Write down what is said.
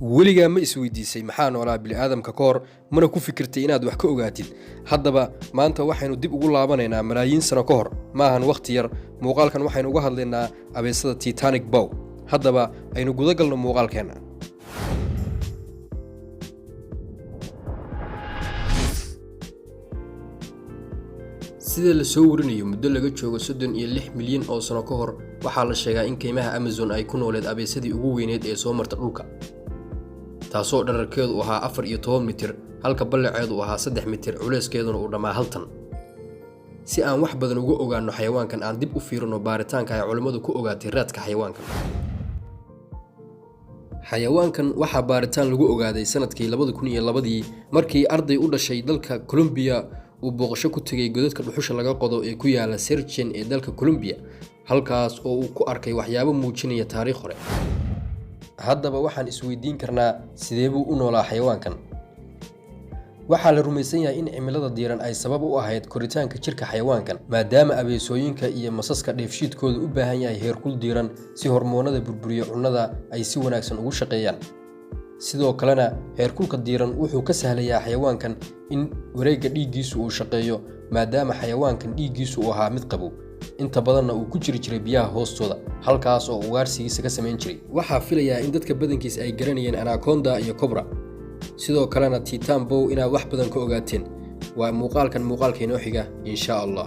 Weligaa ma isweydiisay maxaa noolaa bini'aadamka ka hor, mana ku fikirtay inaad wax ka ogaatid? Haddaba maanta waxaynu dib ugu laabanaynaa malaayiin sano ka hor. Maahan wakhti yar. Muuqaalkan waxaynu uga hadlaynaa abeesada Titanic Bow. Haddaba aynu guda galno muuqaalkeenna. Sida la soo warinayo, muddo laga joogo 36 milyan oo sano ka hor, waxaa la sheegaa in kaymaha Amazon ay ku nooleed abeesadii ugu weyneed ee soo marta dhulka, taasoo dherarkeedu ahaa 14 mitir, halka ballaceedu ahaa 3 mitir, culeyskeeduna uu dhammaa 1 tan. Si aan wax badan uga ogaanno xayawaankan, aan dib u fiirino baaritaanka ay culimmadu ku ogaatay raadka xayawaankan. Xayawaankan waxaa baaritaan lagu ogaaday sanadkii 2002-dii, markii arday u dhashay dalka Colombiya uu booqasho ku tegay godadka dhuxusha laga qodo ee ku yaala Serchen ee dalka Colombiya, halkaas oo uu ku arkay waxyaabo muujinaya taariikh hore. Haddaba waxaan isweydiin karnaa, sidee buu u noolaa xayawaankan? Waxaa la rumaysan yahay in cimilada diiran ay sabab u ahayd koritaanka jirka xayawaankan, maadaama abeesooyinka iyo masaska dheefshiidkoodu u baahan yahay heerkul diiran si hormoonada burburiya cunnada ay si wanaagsan ugu shaqeeyaan. Sidoo kalena heerkulka diiran wuxuu ka sahlayaa xayawaankan in wareegga dhiiggiisu uu shaqeeyo, maadaama xayawaankan dhiiggiisu uu ahaa mid qabow, inta badanna uu ku jiri jiray biyaha hoostooda, halkaas oo ugaarsigiisa ka samayn jiray. Waxaa filayaa in dadka badankiis ay garanayeen anaconda iyo cobra, sidoo kalena Titan Bow inaad wax badan ka ogaateen. Waa muuqaalkan muuqaalka inoo xiga, insha Allah.